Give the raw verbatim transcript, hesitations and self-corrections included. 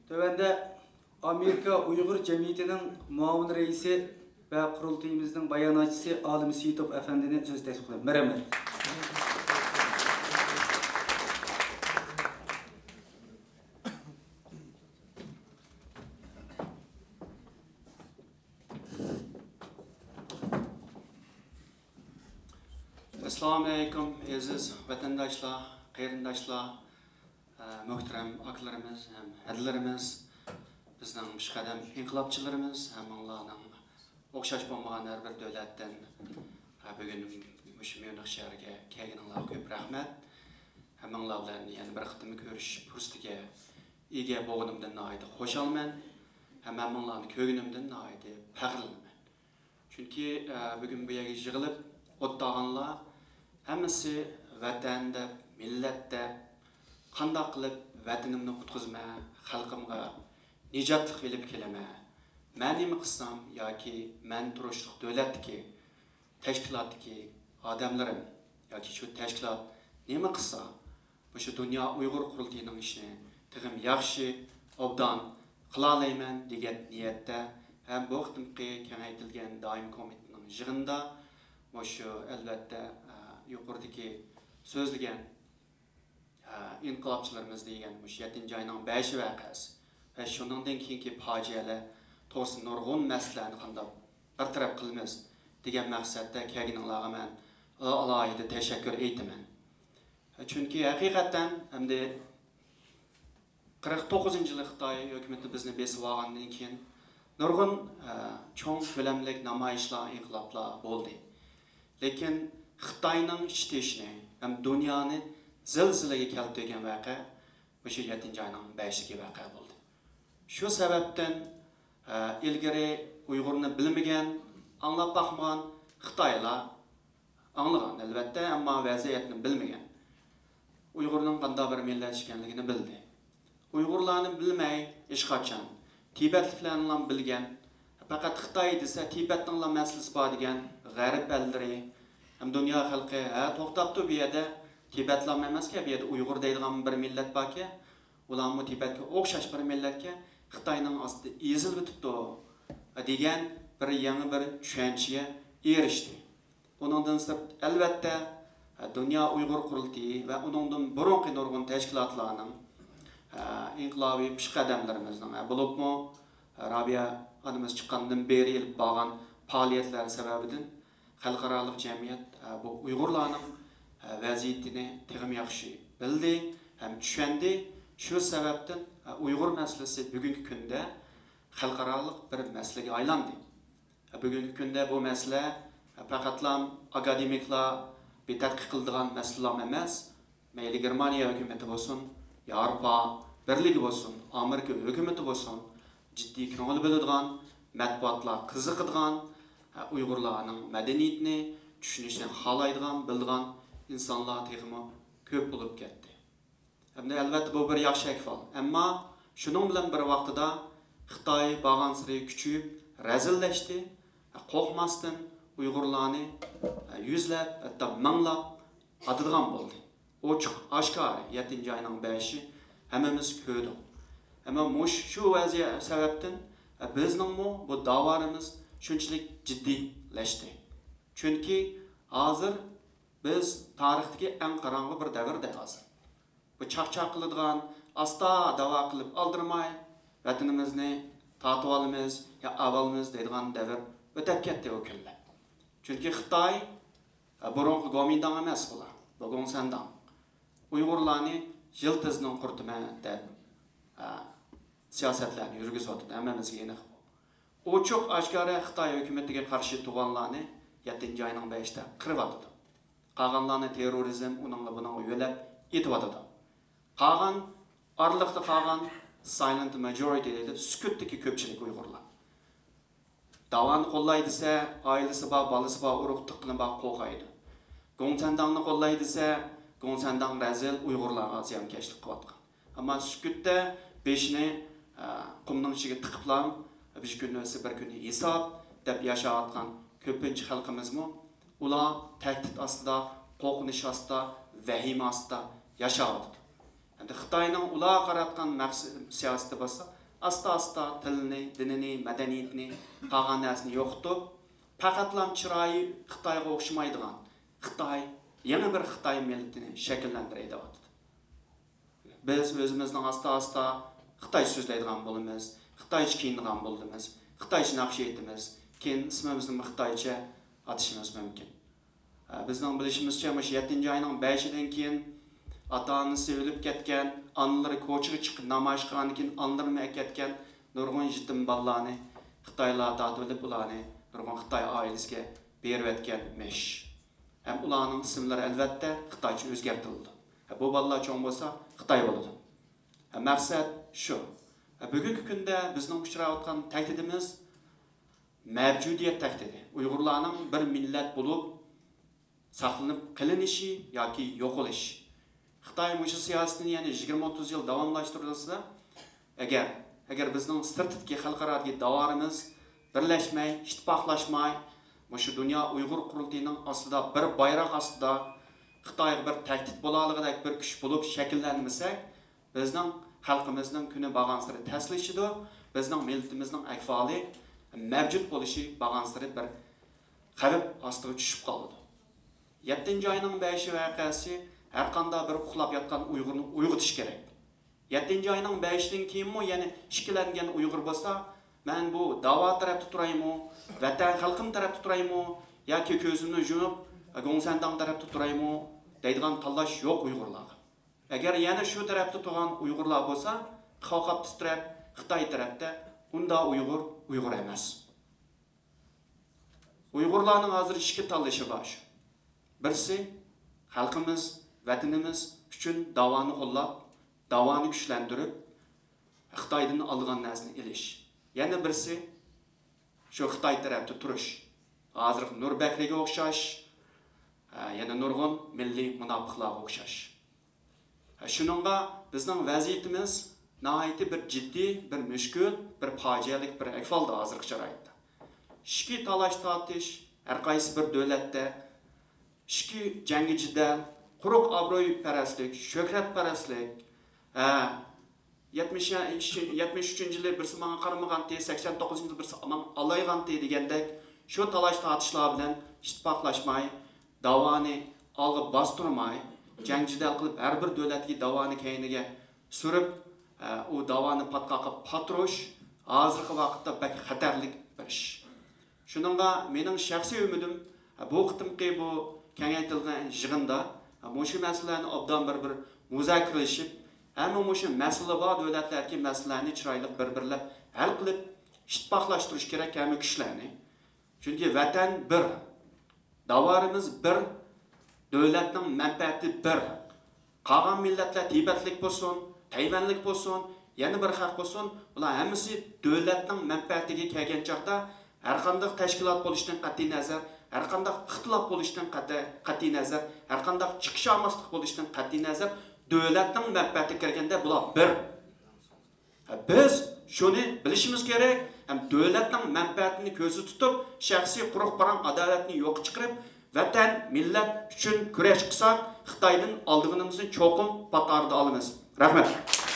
تۆۋەندە ئامېرىكا ئۇيغۇر جەمئىيىتىنىڭ مۇئاۋىن رەئىسى ۋە قۇرۇلتىيىمىزنىڭ باياناتچىسى ئالىم سېيىتوف ئەپەندىنى سۆز تەكلىپ قىلىمەن. رەھمەت. ئەسسالامۇئەلەيكۇم، ئەزىز ۋەتەنداشلار، قېرىنداشلار، ئە، مۆھتەرەم ئاكىلىرىمىز ھەم ھەدىلىرىمىز، بىزنىڭ پېشقەدەم ئىنقىلابچىلىرىمىز، ھەممىڭلارنىڭ ئوخشاش بولمىغان ھەر بىر دۆلەتتىن، ئە، بۈگۈن مۇشۇ ميۇنخ شەھىرىگە كەلگىنىڭلارغا كۆپ رەھمەت. ھەممىڭلار بىلەن يەنە بىر قېتىم كۆرۈشۈش پۇرسىتىگە ئىگە بولغىنىمدىن ناھايىتى خۇشالمەن. ھەم ھەممىڭلارنى كۆرگىنىمدىن ناھايىتى پەخىرلىنىمەن. چۈنكى، ئە، بۈگۈن بۇ يەرگە يىغىلىپ ئولتۇرغانلار ھەممىسى ۋەتەن دەپ، مىللەت دەپ، قانداق قىلىپ ۋەتىنىمنى قۇتقۇزىمەن، خەلقىمغا نىجاتلىق ئېلىپ كېلىمەن، مەن نېمە قىلسام ياكى مەن تۇرۇشلۇق دۆلەتتىكى، تەشكىلاتتىكى ئادەملىرىم ياكى شۇ تەشكىلات نېمە قىلسا، مۇشۇ دۇنيا ئۇيغۇر قۇرۇلتىيىنىڭ ئىشىنى تېخىمۇ ياخشى، ئوبدان قىلالايمەن دېگەن نىيەتتە ھەم بۇ قېتىمقى كېڭەيتىلگەن دائىمىي كومىتېتنىڭ يىغىنىدا مۇشۇ، ئەلۋەتتە، ئە، يۇقىرىدىكى سۆزلىگەن، ئە، ئىنقىلابچىلىرىمىز دېگەن مۇشۇ يەتتىنچى ئاينىڭ بەشى ۋەقەسى ۋە شۇنىڭدىن كېيىنكى پاجىئەلەر توغرىسىدا نۇرغۇن مەسىلىلەرنى قانداق بىر تەرەپ قىلىمىز دېگەن مەقسەتتە كەلگىنىڭلارغا مەن ئالاھىدە تەشەككۈر ئېيتىمەن. چۈنكى ھەقىقەتەن ئەمدى قىرىق توققۇزىنچى يىلى خىتاي ھۆكۈمىتى بىزنى بېسىۋالغاندىن كېيىن نۇرغۇن، ئە، چوڭ كۆلەملىك نامايىشلار، ئىنقىلابلار بولدى. لېكىن خىتاينىڭ ئىچ تېشىنى ھەم دۇنيانى زىلزىلىگە كەلتۈرگەن ۋەقە مۇشۇ يەتتىنچى ئاينىڭ بەشىدىكى ۋەقە بولدى. شۇ سەۋەبتىن، ئە، ئىلگىرى ئۇيغۇرنى بىلمىگەن، ئاڭلاپ باقمىغان خىتايلار ئاڭلىغان، ئەلۋەتتە، ئەمما ۋەزىيەتنى بىلمىگەن. ئۇيغۇرنىڭ قانداق بىر مىللەت ئىكەنلىكىنى بىلدى. ئۇيغۇرلارنى بىلمەي ھېچقاچان تىبەتلىكلەرنىلا بىلگەن. پەقەت خىتاي دېسە، تىبەتنىڭلا مەسىلىسى بار دېگەن غەرب ئەللىرى ھەم دۇنيا خەلقى، ھە، توختاپتۇ، بۇ يەردە تىبەتلارمۇ ئەمەسكەن، بۇ يەردە ئۇيغۇر دەيدىغان بىر مىللەت باركەن، ئۇلارمۇ تىبەتكە ئوخشاش بىر مىللەتكەن، خىتاينىڭ ئاستىدا ئېزىلىۋېتىپتۇ دېگەن بىر يېڭى بىر چۈشەنچىگە ئېرىشتى. ئۇنىڭدىن سىرت، ئەلۋەتتە، دۇنيا ئۇيغۇر قۇرۇلتىيى ۋە ئۇنىڭدىن بۇرۇنقى نۇرغۇن تەشكىلاتلارنىڭ، ئىنقىلابىي پېشقەدەملىرىمىزنىڭ، بولۇپمۇ رابىيە ئانىمىز چىققاندىن بېرى ئېلىپ بارغان پائالىيەتلەر سەۋەبىدىن خەلقئارالىق جەمئىيەت بۇ ئۇيغۇرلارنىڭ ۋەزىيىتىنى تېخىمۇ ياخشى بىلدى ھەم چۈشەندى. شۇ سەۋەبتىن ئۇيغۇر مەسىلىسى بۈگۈنكى كۈندە خەلقئارالىق بىر مەسىلىگە ئايلاندى. بۈگۈنكى كۈندە بۇ مەسىلە پەقەتلا ئاكادېمىكلار بىر تەتقىق قىلىدىغان مەسىلىلەرمۇ ئەمەس. مەيلى گېرمانىيە ھۆكۈمىتى بولسۇن، ياۋروپا بىرلىكى بولسۇن، ئامېرىكا ھۆكۈمىتى بولسۇن، جىددىي كۆڭۈل بۆلىدىغان، مەتبۇئاتلار قىزىقىدىغان، ئۇيغۇرلارنىڭ مەدەنىيىتىنى چۈشىنىشنى خالايدىغان، بىلىدىغان ئىنسانلار تېخىمۇ كۆپ بولۇپ كەتتى. ئەمدى ئەلۋەتتە بۇ بىر ياخشى ئەھۋال. ئەمما شۇنىڭ بىلەن بىر ۋاقتىدا خىتاي بارغانسېرى كۈچىيىپ، رەزىللەشتى. قورقماستىن ئۇيغۇرلارنى يۈزلەپ، ھەتتا مىڭلاپ ئاتىدىغان بولدى. ئوچۇق ئاشكارا يەتتىنچى ئاينىڭ بەشى ھەممىمىز كۆردۇق. ئەمما مۇش-، شۇ ۋەزىيەت سەۋەبتىن بىزنىڭمۇ بۇ داۋالىرىمىز شۇنچىلىك جىددىيلەشتى. چۈنكى ھازىر بىز تارىختىكى ئەڭ قاراڭغۇ بىر دەۋردە ھازىر. بۇ چاقچاق قىلىدىغان، ئاستا داۋا قىلىپ ئالدىرىماي، ۋەتىنىمىزنى تارتىۋالىمىز يا ئاۋالىمىز دەيدىغان دەۋر ئۆتەپ كەتتى ئۇ كۈنلەر. چۈنكى خىتاي، ئە، بۇرۇنقى گومىنداڭ ئەمەس بۇلار، بۇ گوڭسەنداڭ. ئۇيغۇرلارنى يىلتىزىدىن قۇرۇتىمەن دەپ، ئە، سىياسەتلەرنى يۈرگۈزۈۋاتىدۇ، ھەممىمىزگە ئېنىق بۇ. ئوچۇق ئاشكارا خىتاي ھۆكۈمىتىگە قارشى تۇرغانلارنى يەتتىنچى ئاينىڭ بەشىدە قىرىۋاتىدۇ. قالغانلارنى تېررورىزم ئۇنىڭغا بۇنىڭغا يۆلەپ ئېتىۋاتىدۇ. قالغان، ئارىلىقتا قالغان سايلېنت ماجورىتى دەيدۇ، سۈكۈتتىكى كۆپچىلىك ئۇيغۇرلار. داۋانى قوللاي دېسە، ئائىلىسى بار، بالىسى بار، ئۇرۇق تۇغقىنى بار، قورقايدۇ. گوڭسەنداڭنى قوللاي دېسە، گوڭسەنداڭ رەزىل، ئۇيغۇرلارغا زىيانكەشلىك قىلىۋاتقان. ئەمما سۈكۈتتە بېشىنى، ئە، قۇمنىڭ ئىچىگە تىقىپلا، بىر كۈن ئۆتسە بىر كۈن ھېساب دەپ ياشاۋاتقان كۆپىنچە خەلقىمىزمۇ ئۇلار تەھدىت ئاستىدا، قورقۇنچ ئاستىدا، ۋەھىمە ئاستىدا ياشاۋاتىدۇ. ئەمدى خىتاينىڭ ئۇلارغا قاراتقان مەقسە-، سىياسىتى بولسا، ئاستا-ئاستا تىلىنى، دىنىنى، مەدەنىيىتىنى، قالغان نەرسىنى يوقىتىپ، پەقەتلا چىرايى خىتايغا ئوخشىمايدىغان خىتاي، يېڭى بىر خىتاي مىللىتىنى شەكىللەندۈرەي دەۋاتىدۇ. بىز ئۆزىمىزنىڭ ئاستا-ئاستا خىتايچە سۆزلەيدىغان بولىمىز، خىتايچە كىيىنىدىغان بولىمىز، خىتايچە ناخشا ئېيتىمىز، كېيىن ئىسمىمىزنىمۇ خىتايچە ئاتىشىمىز مۇمكىن. بىزنىڭ بىلىشىمىزچە، مۇشۇ يەتتىنچى ئاينىڭ بەشىدىن كېيىن ئاتا-ئانىسى ئۆلۈپ كەتكەن، ئانىلىرى كوچىغا چىقىپ نامايىش قىلغاندىن كېيىن ئانىلىرىمۇ ئەكەتكەن نۇرغۇن يېتىم بالىلارنى خىتايلار تارتىۋېلىپ، ئۇلارنى نۇرغۇن خىتاي ئائىلىسىگە بېرىۋەتكەنمىش. ھەم ئۇلارنىڭ ئىسىملىرى ئەلۋەتتە خىتايچە ئۆزگەرتىلىدۇ. بۇ بالىلار چوڭ بولسا خىتاي بولىدۇ. مەقسەت شۇ. بۈگۈنكى كۈندە بىزنىڭ ئۇچراۋاتقان تەھدىتىمىز مەۋجۇدىيەت تەھدىتى. ئۇيغۇرلارنىڭ بىر مىللەت بولۇپ ساقلىنىپ قېلىنىشى ياكى يوقىلىشى. خىتاي مۇشۇ سىياسىتىنى يەنە يىگىرمە ئوتتۇز يىل داۋاملاشتۇرۇلسا، ئەگەر، ئەگەر بىزنىڭ سىرتىدىكى خەلقئارادىكى داۋالىرىمىز بىرلەشمەي، ئىتتىپاقلاشماي، مۇشۇ دۇنيا ئۇيغۇر قۇرۇلتىيىنىڭ ئاستىدا بىر بايراق ئاستىدا خىتايغا بىر تەھدىت بولالىغۇدەك بىر كۈچ بولۇپ شەكىللەنمىسەك، بىزنىڭ خەلقىمىزنىڭ كۈنى بارغانسېرى تەسلىشىدۇ، بىزنىڭ مىللىتىمىزنىڭ ئەھۋالى، مەۋجۇت بولۇشى بارغانسېرى بىر خەۋپ ئاستىغا چۈشۈپ قالىدۇ. يەتتىنچى ئاينىڭ بەشى ۋەقەسى ھەرقانداق بىر ئۇخلاپ ياتقان ئۇيغۇرنى ئويغىتىشى كېرەك. يەتتىنچى ئاينىڭ بەشىدىن كېيىنمۇ يەنە ئىككىلەنگەن ئۇيغۇر بولسا، مەن بۇ داۋا تەرەپتە تۇرايمۇ، ۋەتەن خەلقىم تەرەپتە تۇرايمۇ ياكى كۆزۈمنى يۇمۇپ گوڭسەنداڭ تەرەپتە تۇرايمۇ دەيدىغان تاللاش يوق ئۇيغۇرلارغا. ئەگەر يەنە شۇ تەرەپتە تۇرغان ئۇيغۇرلار بولسا، قاقاپ تىترەپ خىتاي تەرەپتە، ئۇندا ئۇيغۇر ئۇيغۇر ئەمەس. ئۇيغۇرلارنىڭ ھازىر ئىككى تاللىشى بار. بىرسى، خەلقىمىز، ۋەتىنىمىز ئۈچۈن داۋانى قوللاپ، داۋانى كۈچلەندۈرۈپ، خىتايدىن ئالىدىغان نەرسىنى ئېلىش. يەنە بىرسى، شۇ خىتاي تەرەپتە تۇرۇش. ھازىرقى نۇر بەكرىگە ئوخشاش، ھە، يەنە نۇرغۇن مىللىي مۇناپىقلارغا ئوخشاش. ھە، شۇنىڭغا بىزنىڭ ۋەزىيىتىمىز ناھايىتى بىر جىددىي، بىر مۈشكۈل، بىر پاجىئەلىك بىر ئەھۋالدا ھازىرقى شارائىتتا. ئىچكى تالاش-تارتىش ھەر قايسى بىر دۆلەتتە، ئىچكى جەڭگى جېدەل، قۇرۇق ئابرۇيپەرەسلىك، شۆھرەتپەرەسلىك، ھە، يەتمىش، يەتمىش ئۈچىنچى يىلى بىرسى ماڭا قارىمىغانتى، سەكسەن توققۇزىنچى يىلى بىرسى ماڭا ئالايغانتى دېگەندەك، شۇ تالاش-تارتىشلار بىلەن ئىتتىپاقلاشماي، داۋانى ئالغا باستۇرماي، جەڭ-جېدەل قىلىپ، ھەر بىر دۆلەتتىكى داۋانى كەينىگە سۈرۈپ، ئە، ئۇ داۋانى پاتقاققا پاتۇرۇش ھازىرقى ۋاقىتتا بەك خەتەرلىك بىر ئىش. شۇنىڭغا مېنىڭ شەخسىي ئۈمىدىم، بۇ قېتىمقى بۇ كېڭەيتىلگەن يىغىندا مۇشۇ مەسىلىلەرنى ئوبدان بىر، بىر مۇزاكىرىلىشىپ، ھەممە مۇشۇ مەسىلە بار دۆلەتلەردىكى مەسىلىلەرنى چىرايلىق بىر، بىرلەپ ھەل قىلىپ، ئىتتىپاقلاشتۇرۇش كېرەك ھەممە كۈچلەرنى. چۈنكى ۋەتەن بىر، داۋارىمىز بىر، دۆلەتنىڭ مەنپەئەتى بىر. قالغان مىللەتلەر تىبەتلىك بولسۇن، تەيۋەنلىك بولسۇن، يەنە بىر خەق بولسۇن، بۇلار ھەممىسى دۆلەتنىڭ مەنپەئەتىگە كەلگەن چاغدا، ھەرقانداق تەشكىلات بولۇشتىن قەتئىينەزەر، ھەرقانداق ئىختىلاپ بولۇشتىن قەتئىي، قەتئىينەزەر، ھەرقانداق چىقىشالماسلىق بولۇشتىن قەتئىينەزەر، دۆلەتنىڭ مەنپەئەتىگە كەلگەندە بۇلار بىر. بىز شۇنى بىلىشىمىز كېرەك ھەم دۆلەتنىڭ مەنپەئەتىنى كۆزدە تۇتۇپ، شەخسىي قۇرۇق پاراڭ ئاداۋەتنى يوققا چىقىرىپ، ۋەتەن، مىللەت ئۈچۈن كۈرەش قىلساق، خىتايدىن ئالىدىغىنىمىزنى چوقۇم پات ئارىدا ئالىمىز. رەھمەت.